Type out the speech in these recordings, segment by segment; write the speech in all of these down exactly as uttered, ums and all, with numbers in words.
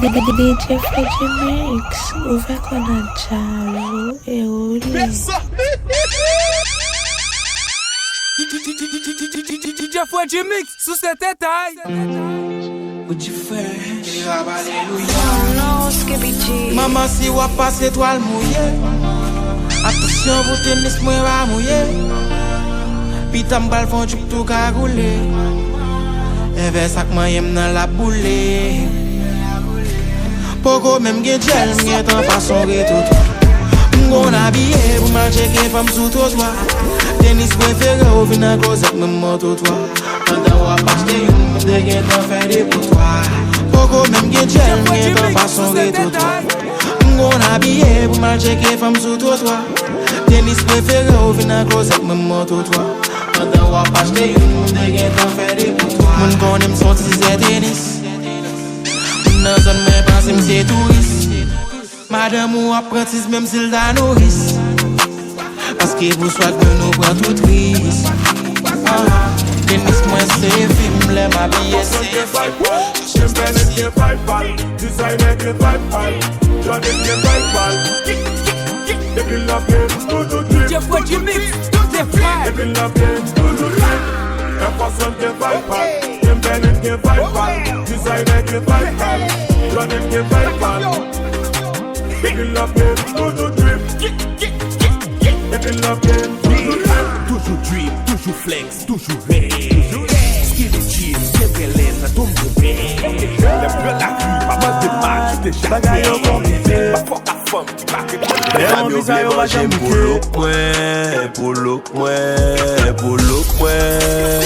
D J Freddy Mix, ouvè kò nan djaz ou e ou li. D J Freddy Mix, sou se tèt ay. Manman, si w ap pase twal mouye, atansyon pou tenis mwen pa mouye. Pita m pral fè yon djouk tou kagoule. Envè sa k manyen m nan l ap boule. Poko menm gen djèl, m gentan pase yon retwotwa. M konn abiye pou m al tcheke fanm sou twotwa. Tenis prefere w vin nan klozèt mwen, m mototwa. Pandan w ap achte youn, m te gentan fè de pou twa. Poko menm gen djèl, m gentan pase yon retwotwa. M konn abiye pou m al tcheke fanm sou twotwa. Tenis prefere w vin nan klozèt mwen, m mototwa. Pandan w ap achte youn, m te gentan fè de pou twa. Moun konnen m s on ti zè tenis. Moun nan zòn mwen panse m se touris. Madanm ou ap pran tis menm si l ta nouris. Paske pou swag mwen nou pran tout risk. Ah, tenis mwen se fim, lè m abiye se fim. Timberland gen vibe pa l, designer gen vibe pa l, Jordan gen vibe pa l. Depi l ap gen toujou drip. Depi l ap gen toujou drip. Air Force One gen vibe pa l, Timberland gen vibe pa l, designer gen vibe pa l, Jordan gen vibe pa l. Depi l ap gen toujou drip. Depi l ap gen toujou drip. Toujou drip, toujou flex, toujou rèd. Skinny jeans, Timberland nan tonm de rèd. Lè m pran lari, pa mande m ajoute jaden. Bagay yo konplike. Pa fòk ak fanm ki pa ret. Lè m anvi sa yo pa janm kite. Pou look mwen, pou look mwen, pou look mwen.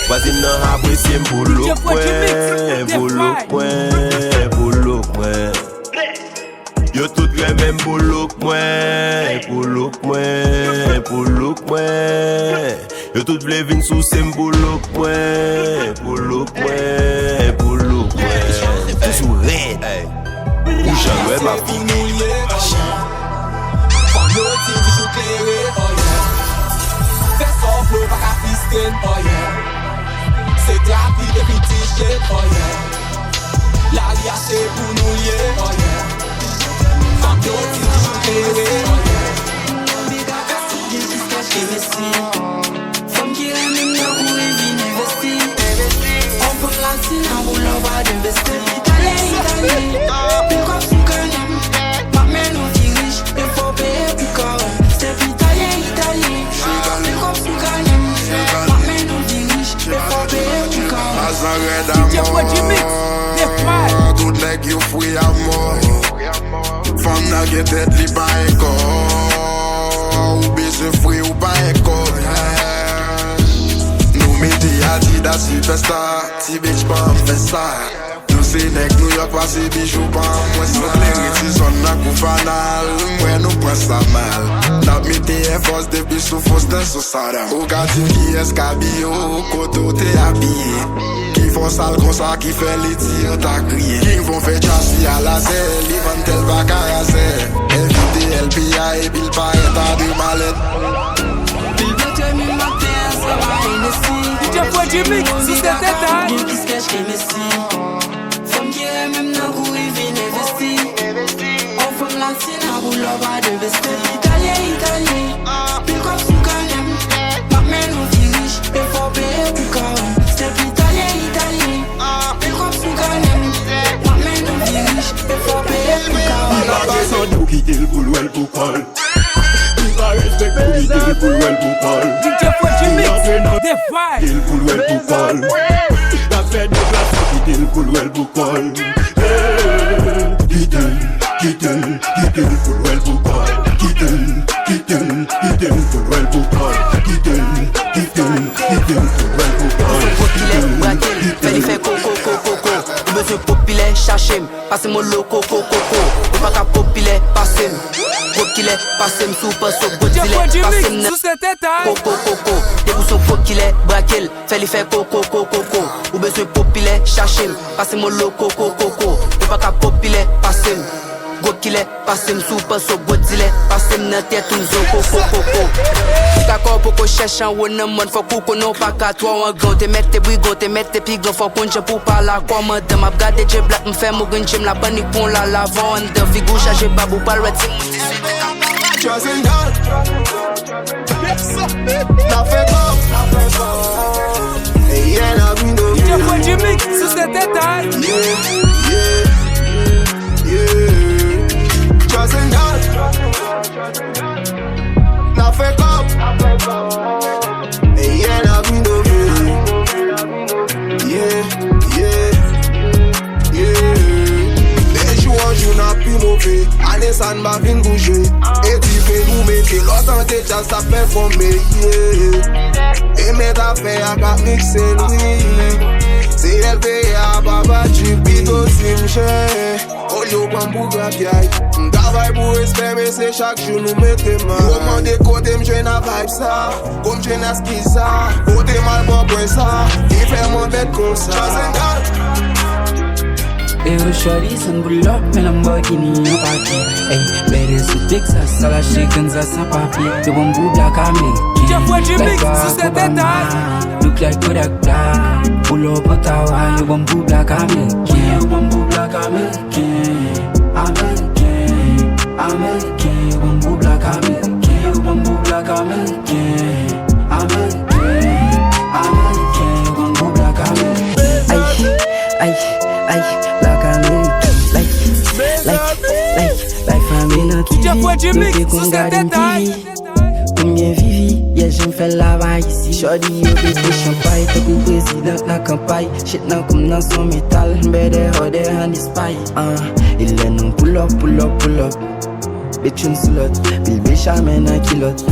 Vwazin nan apresye m pou look mwen, pou look mwen, pou look mwen. Yo tout renmen m pou look mwen, pou look mwen, pou look mwen. Yo tout vle vin souse m pou look mwen, pou look mwen, pou look mwen. Toujou rèd. Ey. Ou jan wè m ap vini. Fanm yo di toujou klere, oh yeah. Fè sa w vle, w pa ka fristre m, oh yeah. Se trafik epi ti jet, oh yeah. Lari a se pou nou l ye, oh yeah. Fanm yo di toujou klere, oh yeah. Fanm ki renmen m nan kouri vin envesti. On fanm latina pou lè w pa deveste. Italyen, italyen, pil kòb sou kanè m. M ap mennen w fi rich, men fò w peye pou kò w. Step italyen, italyen, pil kòb sou kanè m. M ap mennen w fi rich, men fò w peye pou kò w. Pazan rèd amò. Tout nèg yo fri amò. Fanm nan gen tèt li pa gen kò. Ou bezwen fri ou pa gen kò. Nou mete Adidas Superstar. Ti bitch pa m fè sa. Nou se nèg New York pase bijou pa m. Mwen se klere ti zòn nan kou fanal. M wè nou pran sa mal. N ap mete Air Force depi sou Faustin sou Saddam. Ou ka di m kiyès k abiye w, kote w te abiye. Ki fè w sal konsa, ki fè li di yo ta kriye. King Von fè chasi a lazè, li vann tèl pa ka razè. Envite L P A epi l parèt a de malèt. Pil pete men maten an se pa Hennessy. D J Freddy Mix, sou se tèt ay. Gen plis kèch ke Messi. Fanm ki renmen m nan kouri vin envesti. On fanm latina pou lè w pa deveste. Italyen, italyen, pil kòb sou kanè m. M ap mennen w fi rich, men fò w peye pou kò w. Step italyen, italyen, pil kòb sou kanè m. M ap mennen w fi rich, men fò w peye pou kò w. Li pa desann ou kite l pou l wè l pou kò l. Li pa respekte w kite l pou l wè l pou kò l. Li antre nan kite l pou l wè l pou kò l. L ap fè deplase kite l pou l wè l pou kò l. Hey, kite l, kite l, kite l pou l wè l pou kò l. Kite l, kite l, kite l pou l wè l pou kò l. Kite l, kite l, kite l pou l wè l pou kò l. Kite l, kite l. Fè li fè koko, koko, koko. Ou bezwen popilè, chache m. Pase m on lo koko, koko. Ou pa ka popilè, pase m. Gwo kilè, pase m si w panse w gwo dilè. Pase m nan koko, koko. Depi w se on gwo kilè, brake l. Fè li fè koko, koko, koko. Ou bezwen popilè, chache m. Pase m on lo koko, koko. Ou pa ka popilè, pase m. Gwo Kilè, pase m sou panso gwo dilè, pase m nan tèt ou m zo ko ko ko ko. Dakò poko chèche anwo nan mòn, fòk ou konnen w pa ka twò angan. Te mèt te brigan, te mèt te pi gran, fòk konn jan pou pale a kòmandan. M ap gade je blat, m fè mou grenn je m la pannik pon lala. Van anndan, figi w chaje bab, ou pral wè timoun diswit. Chosen God. N ap fè kòb. E yè n ap vin domine. D J Freddy Mix sou sèt etay. Yeah, yeah, yeah. Chosen God. N ap fè kòb. E yè n ap vin domine. Yeah, yeah. Yeah. De jou an jou n ap pi move. Ane sa n pa vin pou jwe. E dife nou mete, lòt an te djaz t ap pèfòme. Yeah. E mèt afè a k ap mikse l, wi. Se L P A, papa G, pito si m chè. Olye w pran m pou grapyay. M travay pou respè, mesye, chak jou nou mete may. Yo mande kote m jwenn a vibe sa. Konn jwenn a ski sa, kote m al pran pwen sa, ki fè m anbèt konsa. Chosen God. E yo shorty san boulòp, men Lamborghini an pake. Ey, bède sou Texas, al achte ganza san papye. Yo pran m pou black American. Jeff Wedge Mix, like sou sèt etay. Look like Kodak Black. Boulòp an tawa, yo pran m pou black American. Yo pran m pou black American. American, American, yo pran m pou black American, yo pran m pou black American. American, American, yo pran m pou black American. Ay, ay, ay, black American. Like, like, like, like, family nan T V. Yo te konn gade m T V. Pou m byen vivi, yè jan m fè l la pa isi. Shorty yo pete chanpay, tankou prezidan k nan kanpay. Shit nan kou m nan son metal, m bèdè hòdè an espay. Ah, e lè nou pull up, pull up, pull up. Bitch, youn sou lòt, pil Benjamin nan kilòt.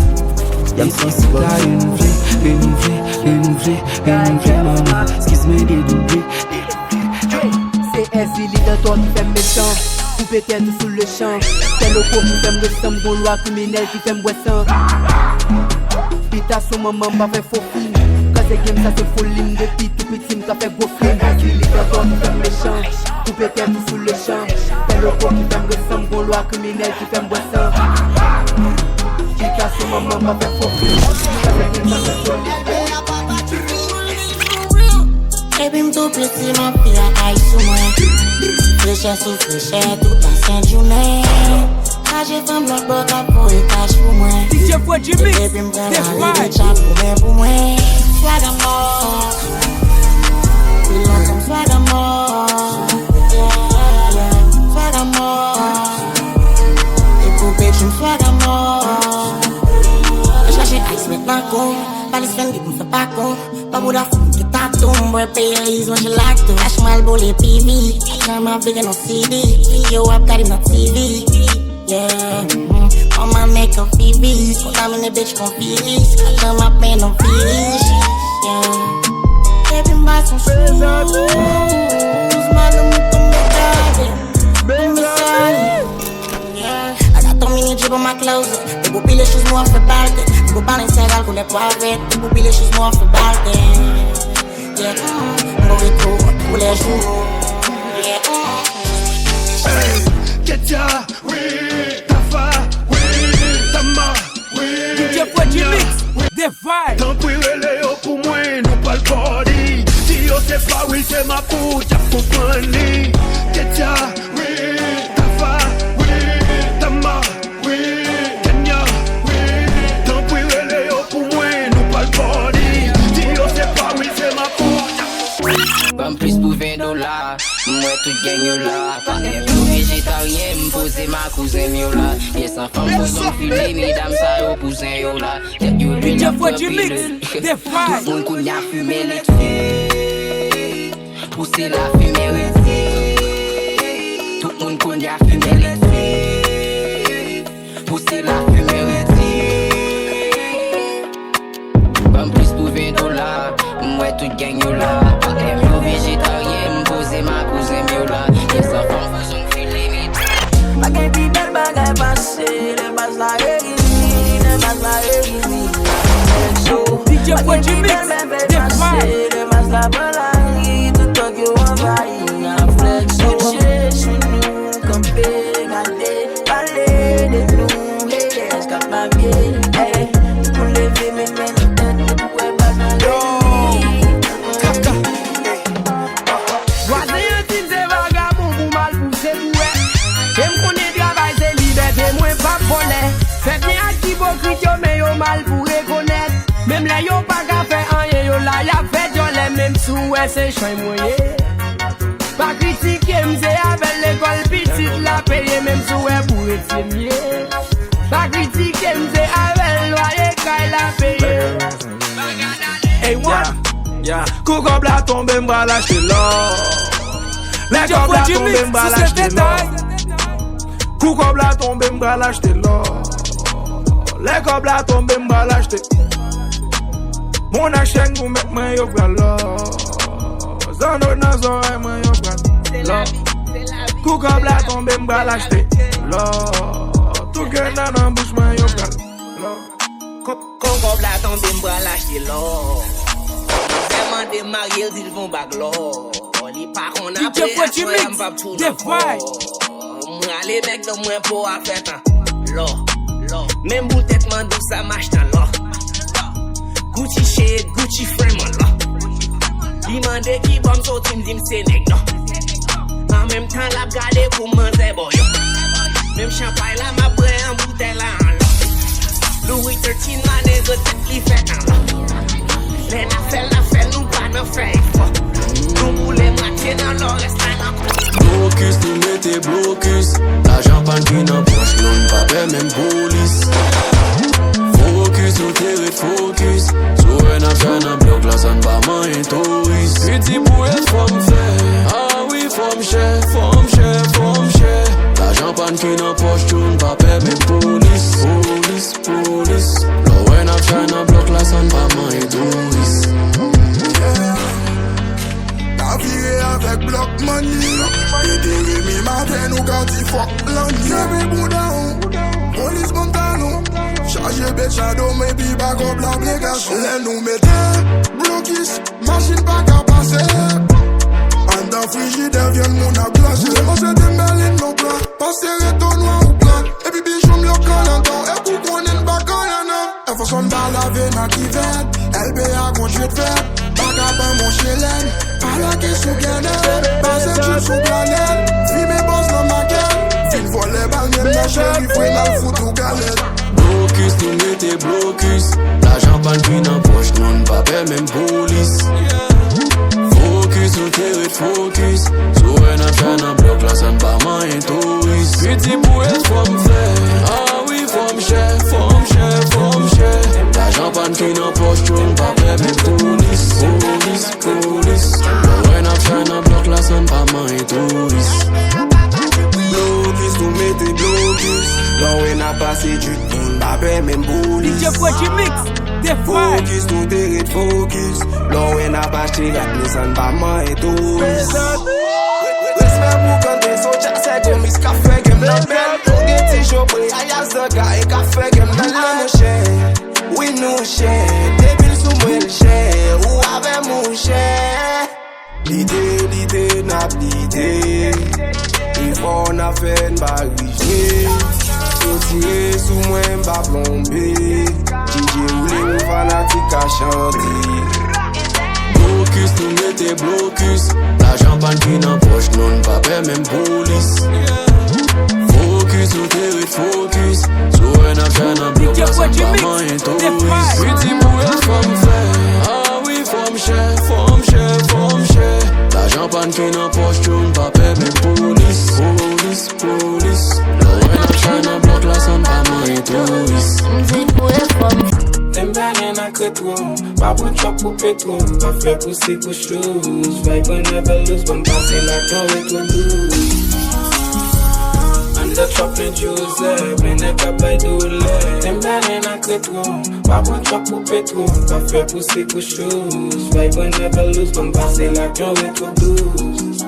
Yè m sansi bòt. Renouvle, renouvle, renouvle, renouvle, manman. Excuse me, dedouble. Se Ezili Dantò ki fè m mechan. Koupe tèt ou sou lechan. Fè loko ki fè m resanm gon lwa kriminèl ki fè m bwè san. Pita sou manman m pa fè fo fim. Kraze game sa se foli m depi tou piti m ka fè gwo fim. Ezili Dantò ki fè m mechan. Koupe tèt ou sou lechan. Fè loko ki fè m resanm gon lwa kriminèl ki fè m bwè san. Pita sou manman m pa fè fo fim. Kraze game sa se foli m depi Epi m tou piti, mafya ay sou mwen. Frechè sou frechè, tout la sent jounen. Kache fanm lòt bò k ap voye kach pou mwen. D J Freddy Mix, epi m pran lari, bitch ap goumen pou mwen. Swaga mò. Pi lontan m swaga mò. Yeah, yeah, yeah. Swaga mò. E pou bitch m swaga mò. Chache ice met nan kou. Palis fè m git m fè pa kou. Ban bouda fou m ki tatou m bwè peyiz manje lakto. Kach mwen al boule P V. Kach mwen ap vire nan C D. Yo ap gade m nan T V. Yeah. Mm. Mama make a P V. Kontamine bitch kon virus. Kach mwen ap men nan virus. Yeah. Epi m bay son shoes. Madanm m tonbe gade. Pou m sali. Yeah. I got too many drip on my clothes. Depi w pile shoes mwen fè balte. Depi w Balenciaga l koulè pwa vèt. Depi w pile shoes mwen fè balte. Yeah, mm, m gon retro koulè jou. Yeah, mm. Hey, Ketia, wi, Tafa, wi, Tama, wi, D J Freddy Mix, the vibe. Tanpri rele yo pou mwen, nou pral party. Di yo se pa Will, se Mapou, y ap konprann li. Ketia, wi, Tafa, wi, Tama, wi, Kenya, wi. Tanpri rele yo pou mwen, nou pral party. Di yo se pa Will, se Mapou. Ban m plis pou ven dola. M wè tout gang yo la. Patnè m yo vejetaryen, m poze ma kouzen m yo la. Pyès anfan m poze m file, medam sa yo kouzen yo la. Tèt yo lwil, y ap tranpile. Tout moun kounye a fimen elektrik. Pouse lafimen redi. Tout moun kounye a fimen elektrik. Pouse lafimen redi. Ban m plis pou ven dola. M wè tout gang yo la. Patnè m yo vejetaryen, m poze ma kouzen m yo la. Pyès anfan m poze m file, medam. Pa gen pi bèl bagay pase lè baz la reyini, lè baz la reyini. D J Freddy Mix, the vibe. Lè baz la pran lari, tout tòg yo anvayi. N ap flex yo, chèche nou kanpe, gade. Wè se chay mwen ye. Pa kritike m, se avè l lekòl pitit la peye, menm si w wè boure ti m ye. Pa kritike m, se avè l lwaye kay la peye. Ey, wan. Yeah, yeah. Kou kòb la tonbe, m pral achte lò. Lè kòb la tonbe, m pral achte lò. Kou kòb la tonbe, m pral achte lò. Lè kòb la tonbe, m pral achte. Moun ak chèn pou mèt mwen yo pral lò. Zanno nan zòrèy mwen yo pral lò. Kou kòb la tonbe, m pral achte lò. Tout grenn nan nan bouch mwen yo pral lò. Kon, kon kòb la tonbe, m pral achte lò. Manzè mande m marye l, di l fon bag lò. Li pa konn apre aswè a m p ap tounen ankò. M rale bèk dan mwen po a fè tan. Lò, lò. Menm boul tèt mandou sa m achte an lò. Gucci shade, Gucci frame an lò. Li mande ki bò m soti, m di m se nèg nò. An menm tan l ap gade pou manzè bò yo. Menm chanpay la m ap bwè an boutèy la an lò. Louis thirteen la nèg tèt li fèt an lò. Lè n ap fè l, n ap fè l, nou pa nan fè efò. Nou boule mwatye nan lò, rès la nan kou. Blokis, nou mete blokis. Lajan pa n pi nan pòch nou, n pa pè menm polis. Fokis, nou te ret fokis. Si w wè n ap chay nan blòk la, sa n pa manyen touris. Piti pou ret fò m fè. Ah wi, fò m chè, fò m chè, fò m chè. Lajan pa n pi nan pòch nou, n pa pè menm polis. Polis, polis. Lè w wè n ap chay nan blòk la, sa n pa manyen touris. N a vire avèk Block Money. Depi Remi maten, nou ka di fòk lanni. Leve bouda w, polis ban m talon. Chaje bèt chado, men pi ba kòb la obligasyon. Lè nou mete blokis, machin pa ka pase. Anndan frijidè, vyann moun ap glase. Depanse de mèlin non pla. Pase reto nwa ou plat. Epi bijou m yo kòl andan w. Epi w konnen n pa kanyen non. Efòsòn pa lave nan kivèt, L P A konjwit fèt, vagabon monche lèn, pa lage sou gènèt, pase djip sou planèt, fimen bòz nan makèt, vin vòlè bal menm nan cheri fre n al fout ou galèt. Blokis, nou mete blokis, lajan pa n pi nan pòch nou, n pa pè menm polis. Fokis, nou te ret fokis, si w wè n ap chay nan blòk la, sa n pa manyen touris. Piti pou ret fò m fè, ah wi, fò m chè, fò m chè, fò m chè. Lajan pa n pi nan pòch nou, n pa pè menm polis. Polis, polis. Lè w wè n ap chay nan blòk la, sa n pa manyen touris. Blokis, nou mete blokis. Lè w wè n ap pase djip, nou n pa pè menm polis. D J Freddy Mix, The Fight. Fokis, nou te ret fokis. Lè w wè n ap achte rad, men sa n pa manyen touris. Respè pou Kande, Soja, Sè Gomis, k ap fè game nan bèl. Nou gen ti Jobre, Yaya Zanga, e k ap fè game nan la, monchè. Wi, nou chè. Depi l sou mwen, l chè. Ou avè m, ou chè. Lite, lite, n ap lite. Efò n ap fè, n pa rive. Yo tire sou mwen, m pa plonbe. D J woule, nou fanatik ka chante. Blokis, nou mete blokis. Lajan pa n pi nan pòch nou, n pa pè menm polis. Fokis, nou te ret fokis. Si w wè n ap chay nan blòk la, sa n pa manyen touris. Piti pou ret fò m fè. Ah wi, fò m chè, fò m chè, fò m chè. Lajan pa n pi nan pòch nou, n pa pè menm polis. Polis, polis. Lè w wè n ap chay nan blòk la, sa n pa manyen touris. M di pou ret fò m. Lè m bèlen ak retwo, pa pran chòk pou petwo, pa fè pouse kouch lous, vibe never lose, ban m pase lajan retwo dous. Anndan trap plen juice, plen nèg k ap bay doulè. Lè m bèlen ak retwo, pa pran chòk pou petwo, pa fè pouse kouch lous, vibe never lose, ban m pase lajan retwo dous.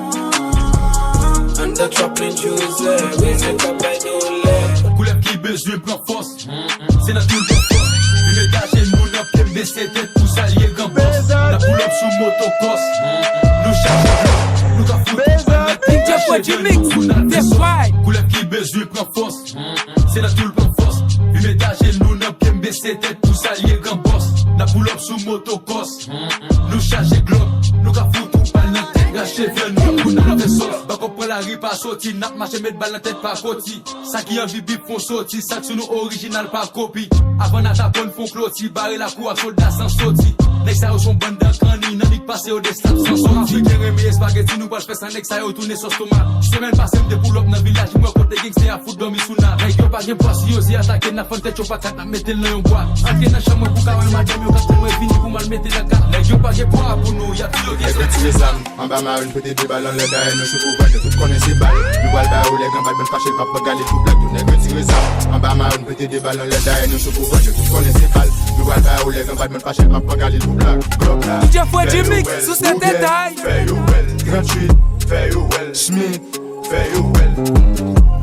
Anndan trap plen juice, plen nèg k ap bay doulè. Koulèv ki bezwen pran fòs. Se nan tou l pran fòs. Li met ajenou nan pye m, bese tèt pou salye gran bòs. N ap pull up sou moto kòs. Nou chaje blòk, nou ka fout fanatik, chaje blòk, nou fout al fè sòs. Koulèv ki bezwen pran fòs. Se nan tou l pran fòs. Li met ajenou nan pye m, bese tèt pou salye gran bòs. N ap pull up sou moto kòs. Nou chaje glòk, nou ka fout ou bal nan tèt, rache vyann nou pou n al fè sòs. Bòkò pran lari pa soti, n ap mache met bal nan tèt pa koti. Sa ki anvi bif fon soti, sa k sou nou orijinal pa kopi. Avan n al aprann fon kloti, bare lakou ak sòlda san soti. Nèg sa yo se yon bann dan kanni, nan nik Pase yo de stap san son. Afriken renmen espageti, nou pral fè sa nèg sa yo tounen sòs tomat. Semèn pase m te pull up nan vilaj, m wè kote gangsta a fout dòmi sou nat. Nèg yo pa gen pwa, si yo zi atake n ap fann tèt yo pa kat, n ap mete l nan yon bwat. Antre nan chanm mwen pou ka wè madanm yo k ap tann mwen vini pou m al mete nan kat. Nèg yo pa gen pwa pou nou, y ap di yo gen. Nèg yo tire zam anba marin, pete de bal anlè dayè nou sou pou vant, yo tout konnen se bal. Nou pral ba yo lè gran bat bann fache, l p ap pran galil pou blak. Tout nèg yo tire zam anba marin, pete de bal anlè dayè nou sou pou vant, yo tout konnen se bal. Nou pral ba yo lè gran bat bann fache, l p ap pran galil pou blak. Glòb la. D J Freddy Mix, sou sèten tay. Fè yo wè l, tranntuit, fè yo wè l, Smith, fè yo wè l.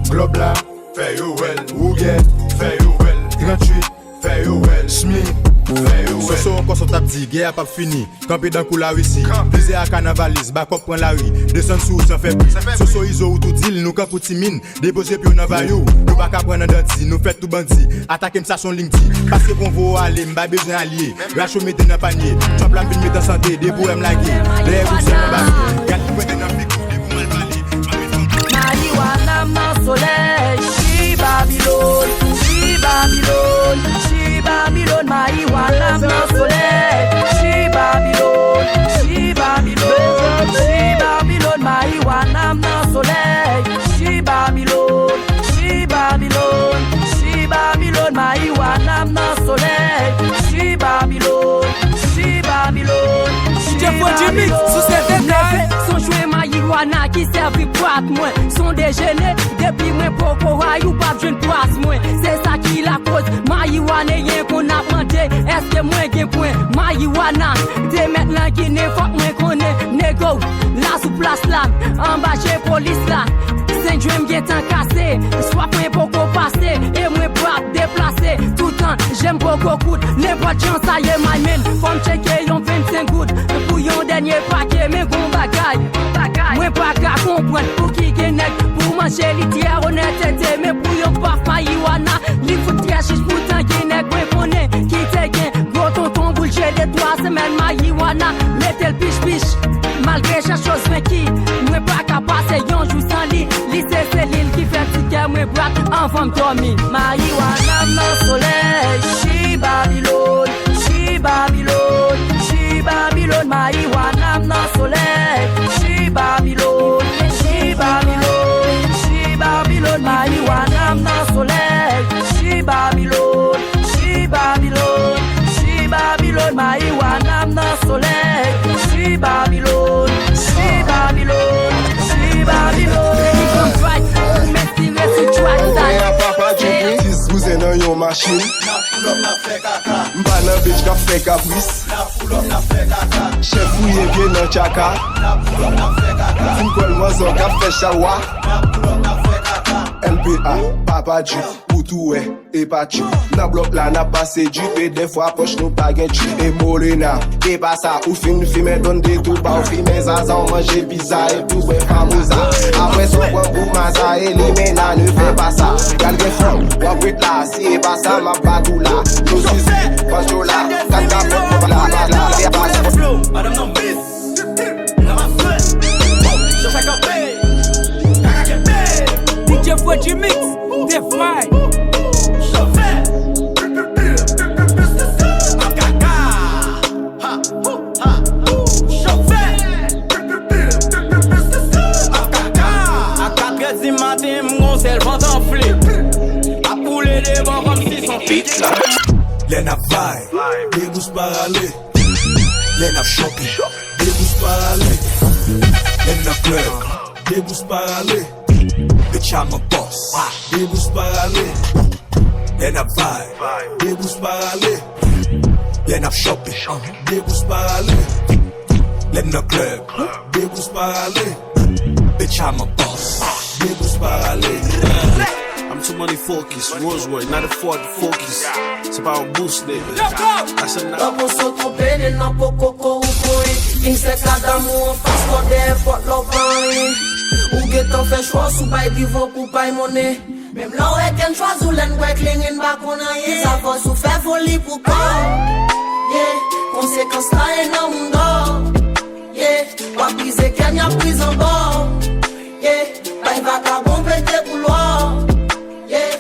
Glòb la, fè yo wè l, Wougè, fè yo wè l, tranntuit, fè yo wè l, Smith, fè yo wè l. Soso ankò sa w t ap di, gè a p ap fini. Kanpe dan kou Larisi. Plizyè A K nan valiz, bakòp pran lari. Desann sou ou san fè bri. Soso Izo ou tou di l, nou kankou timin. Depoze pye w nan vayou, nou pa ka pran nan danti. Nou fè tou bandi. Atake m sa s on liy di. Pase konvo ale, m pa bezwen alye. Rache w mete nan panye. Trump la m vin met an sante, depi w wè m lage. Dèyè boukse m anba pye. Gad ki pwente nan figi w, depi w mal pale. Marijuana m nan solèy, chi Babilòn, chi Babilòn, chi Babilòn, marijuana m nan solèy, chi Babilòn, chi Babilòn, chi Babilòn, marijuana m nan solèy, chi Babilòn, chi Babilòn, chi Babilòn, marijuana m nan solèy, chi Babilòn, chi Babilòn, chi Babilòn. Leve, s on jwe marijuana ki sèvi bwat mwen. S on dejene, depi mwen poko ay ou p ap jwenn plas mwen. Se sa ki lakoz marijuaneyen konn ap mande èske mwen gen pwen. Marijuana te mèt nan Ginen, fòk mwen konnen. Nego la sou plas la, anba je polis la. Senk jwen m gentan kase, swaf mwen poko pase, e mwen p ap deplase. Toutan je m poko kout, nenpòt jan sa ye my man. Fò m tcheke yon vennsenk goud pou yon dènye pake, men gon bagay mwen pa ka konprann. Pouki gen nèg pou manje li trè onètete, men pou yon paf marijuana li fout trè chich. Poutan gen nèg mwen konnen ki te gen gwo tonton boul je de twa semèn marijuana mete l pich pich. Malgre chak choz venki, mwen pa ka pase yon jou san li. Li se selil ki fè ti kè mwen bat anvan m dòmi. Marijuana m nan solèy, chi Babilòn, chi Babilòn, chi Babilòn, marijuana m nan solèy, chi Babilòn, chi Babilòn, chi Babilòn, marijuana m nan solèy, chi Babilòn, chi Babilòn, chi Babilòn, marijuana m nan solèy, chi Babilòn, chi Babilòn, chi Babilòn. Ou menm tire sou track sa yo. Sis bouzen nan yon machin. M pa nan bitch k ap fè kapris. Chèf fouye pye nan tchaka. Fin kwè l manzò k ap fè chawa. L P A, Papa Djip, ou tou wè, e pa tchip. Nan blòk la n ap pase djip e dèfwa pòch nou pa gen tchip. E Molina, e pa sa, ou fin fimen donn de tou ba w fimen zaza, w manje pizza epi w bwè famoza. Apre sa w pran gou maza, elimina, ne fè pa sa. Pral gen fou, w ap ret la, si e pa sa, m ap bat ou la. Nou sizi, pancho la, kat kapòt, la, la, la, la. Flow, madanm nan bis. Nan mafrè. Chofè kanpe. Kaka kenbe. D J Freddy Mix, Defy. Chofè. Kaka. Ha, ha. Chofè. Kaka. A katrè di maten, m gon sèl vant anfle. Ap boule devan kòmsi s on. Beat la. Lè n ap vibe, debous pa rale. Lè n ap chante, debous pa rale. Lè n nan club, debous pa rale. Bitch, I'm a boss, debous pa rale. Lè n ap vibe, debous pa rale. Lè n ap chante, debous pa rale. Lè n nan club, debous pa rale. Bitch, I'm a boss, debous pa rale. I'm too money focus, Rolls Royce, not a Ford focus. Se pa yon bous, nigga. That's a night. Pran pon sot konpene nan poko kokowo. Gangsta ka damou anfas kò dèyè pòt la w pa anyen. Ou gentan fè chwa w sou bay divan pou pay monnen. Menm lè w wè kè n chwazi w lè n bwè kleren n pa konn anyen. Sa fòs ou fè foli pou kò w. Yeah, konsekans la e nan moun dò. Yeah, w ap brize kè n y ap brize anba w. Yeah, bay vakabon pete koulwa w. Yeah,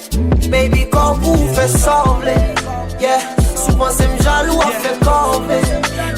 baby, kò w pou w fè sa w vle. Yeah, si w panse m jalou, w ap fè kò w vle.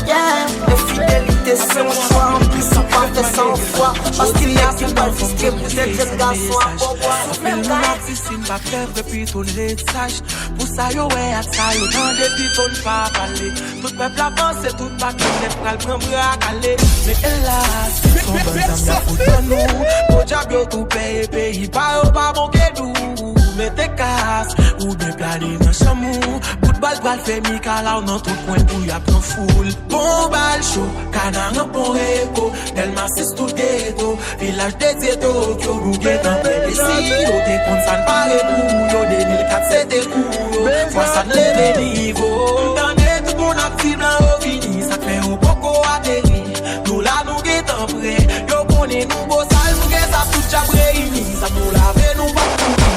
Yeah, enfidelite Se yon chwa anplis, ou pa fè sa yon fwa. Paske nèg ki pa fiske poutèt jèn gason a bon bwa. Soufle m ka di si m pa fè vre pito n ret saj. Pou sa yo wè ak sa yo tande pito n pa pale. Tout pèp la panse tout bak nèt pral pran bra kale. Men elas, se yon bann zam y ap fout ban nou. Podyab yo tou pè e peyi pa yo pa bon ke nou. Mete kas, oubyen plane nan chanm ou. Bout bal pral fè mikalaw nan tout kwen pou y ap pran foul. Bon bal cho, Kanaran bon reko, Dèlma sis tout geto, vilaj dedye Tokyo, nou gentan prè. E si yo te konn sa n pare pou yo, de mil kat se te kou yo, fwa sa n leve nivo. M tande tout moun ap di blan yo vini, sa k fè yo poko ateri. Nou la, nou gentan prè, yo konnen nou bosal, nou gen sa tout djab reyini, sa nou lave, nou p ap kouri.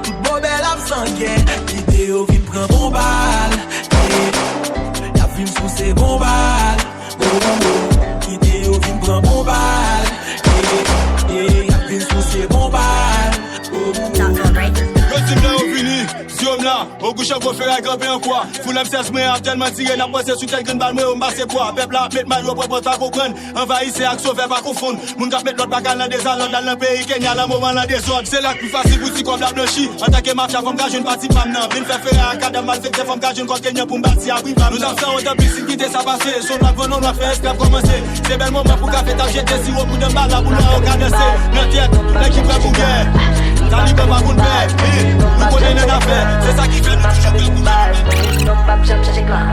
Tout bòbèl ap zangè, kite yo vin pran bon bal. Yeah. Y ap vin souse bon bal. Oh, oh, oh. Kite yo vin pran bon bal. Yeah, yeah, y ap vin souse bon bal. Oh, oh, oh. Yo di m lè yo vini, si yo m la, ogou chango feray kanpe an kwa. Foul M sèz mwen ap tèlman tire, n ap panse sou tèt grenn bal mwen yo, m pase pwa. Pèp la ap met mal, yo pran pòt pa konprann. Anvayisè ak sovè pa konfonn. Moun k ap met lòd pa ka nan dezalòd, al nan peyi Kenya, lan moman lan dezòd. Se la k pi fasil pou ti kòb la blanchi. Antanke mafya, fò m ka jwenn pati pa m nan. Vin fè feray ak kadam malfektè, fò m ka jwenn kò Kenyan pou m bati abri pa m nan. Nou t ap fè wont anpil si n kite sa pase. Son nwa gwo non nwa fè esklav kòmanse. Se bèl moman pou kafe t ap jete siwo pou danbala pou lwa yo ka danse. Nan tèt, tout nèg ki prè pou gè. Taliban pa konn pè. Hey, nou konnen n annafè. Se sa ki fè nou toujou prè pou lwa yo. Non, m p ap janm chanje klan.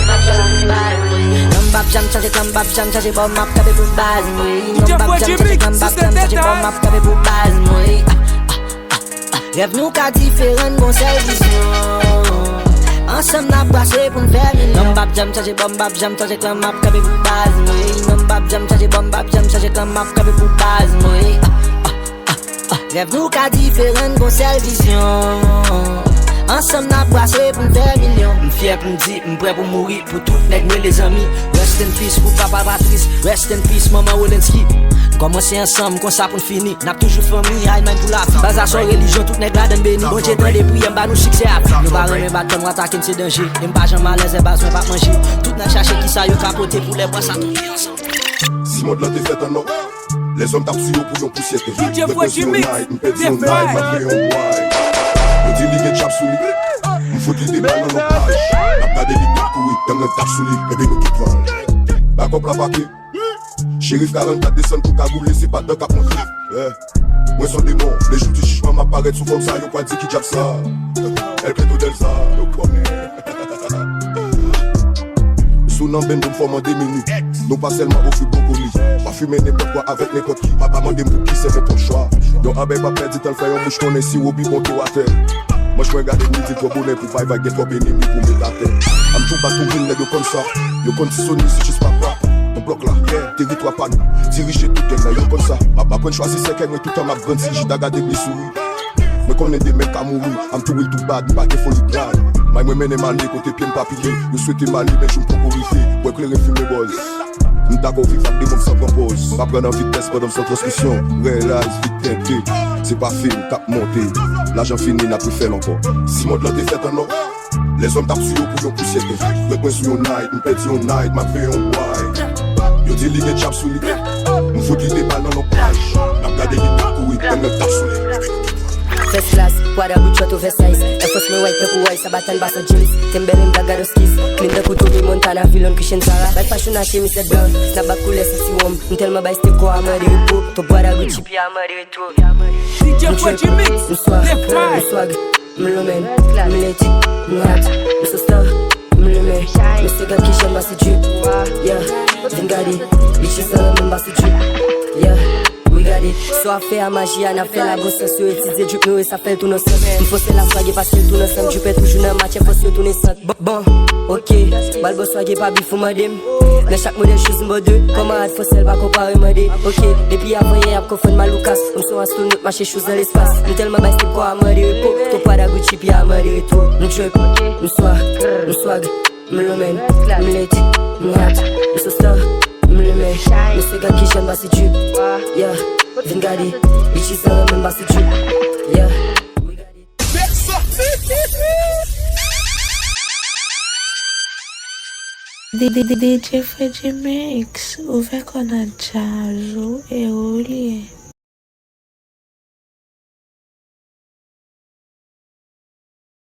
Non, m p ap janm chanje klan, m p ap janm chanje bò, m ap kanpe pou baz mwen. Non, m p ap janm chanje klan, m p ap janm chanje bò, m ap kanpe pou baz mwen. Rèv nou ka diferan, n gon sèl vizyon. Ansanm n ap brase pou n fè milyon. Non, m p ap janm chanje bò, m p ap janm chanje klan, m ap kanpe pou baz mwen. Non, m p ap janm chanje bò, m p ap janm chanje klan, m ap kanpe pou baz mwen. Rèv nou ka diferan, n gon sèl vizyon. Ansanm n ap brase pou n fè milyon. M fyè pou m di, m prè pou mouri pou tout nèg m rele zanmi. Rest in peace pou papa Patris, rest in peace manman Wolenski. Kòmanse ansanm, konsa pou n fini. N ap toujou fanmi, ay, men pou lavi. Baz la se yon relijyon, tout nèg ladan n beni. Bondye tande priyè m, ba nou siksè a vi. Nou pa renmen bat kò nou, atake n se danje. E m pa janm alèz lè baz mwen p ap manje. Tout nèg chache kisa yo ka pote pou lè bwa sa tonbe ansanm. Si mond lan te fèt an nò, lèzòm t ap sou yo pou yon pousyè tè. Mwen, mwen sou yon night, m pèdi yon night, m ap fè yon bway. Yo di li gen djab sou li. M fout li de bal nan yon plaj. N ap gade li k ap kouri, gang nan t ap sou li, ebyen nou tout pran l. Bakòp la pake. Cherif karannkat desann pou kagoule, se pa dan k ap monte. Yeah. Mwen se yon demon, le jou di jijman m ap parèt sou fòm sa, yo pral di ki djab sa. El Cleto del sa, yo konnen. Si w nan benn pou m fè w mande minit. Nou pa sèlman ofri bwokoli. Pa fimen nenpòt kwa avèk nenpòt ki. Pa, pa mande m pou ki, se mwen pran chwa. Yon abèy pa pèdi tan l fè yon mouch konnen si w pi bon ke w atè. Manch mwen gade midi twò bonè pou bay vag, gen twòp enemi pou met atè. I'm too bad to win, nèg yo konn sa. Yo konn Ti Sony se jis papa. Nan blòk la, yeah, teritwa pa nou. Dirije tout gang la, yo konn sa. M ap aprann chwazi sèkèy mwen toutan m ap grandi, chita gade bli souri. Mwen konnen demen ka mouri, I'm too real too bad, m pa gen foli brad. May mwen mennen m ale kote pye m pa pile, yo swete m ale men jou m poko rive. Bwè kleren fimen bòz. M dakò viv ak demon m san pran pòz. M pa pran nan vitès pandan m san transmisyon. Realize vit tente. Se pa fim k ap monte. Lajan fini, n ap refè l ankò. Si mond lan te fèt an nò, lèzòm t ap sou yo pou yon pousyè tè. Mwen, mwen sou yon night, m pèdi yon night, m ap fè yon bway. Yo di li gen djab sou li. M fout li de bal nan yon plaj. N ap gade li k ap kouri, gang nan t ap sou li. First class, Prada, Gucci, oversize. Air Force mwen white, tankou white, Sabatan, Basso jeans. Timberland, Black Gadoskis. Clean tankou Tony Montana, Vilon, Christian Zara. Bay fashion achte, mi sèt blan. Snapback koulè, sexy wonm. M tèlman bay step, kò a mande repo. Ton Prada, Gucci, pi a mande reto. M trip, m swag, m swag. M low man, m lit, m hot, m so star, m limen. Mesye gad kijan m pase drip, yeah. Vin gade, bitches nan men m pase drip, yeah. We got it. So afè a maji a n ap fè la gwo sans. Yo etidye drip nou e sa fè l tou nan sans. M fòse la swage paske l tou nan san m. Dripè toujou nan match, fòs yo tounen sant. Bon, bon, ok. Bal bò swage pa bif ou mande m. Nan chak modèl shoes m bò de. Kòman ad fò sèl pa konpare mande. Ok, depi avan yè y ap konfonn mal ou kas. M son astronaut mache shoes nan lespas. M tèlman bay step kò a mande repo. Ton Prada Gucci pi a mande retro. M trip, m swag, m swag. M low man, m lit, m hot. M so star, m limen. Mesye gad kijan m pase drip. Yeah, vin gade. Bitches nan men m pase drip. Yeah. D J Freddy Mix, ouvè kò nan djaz ou e ou li.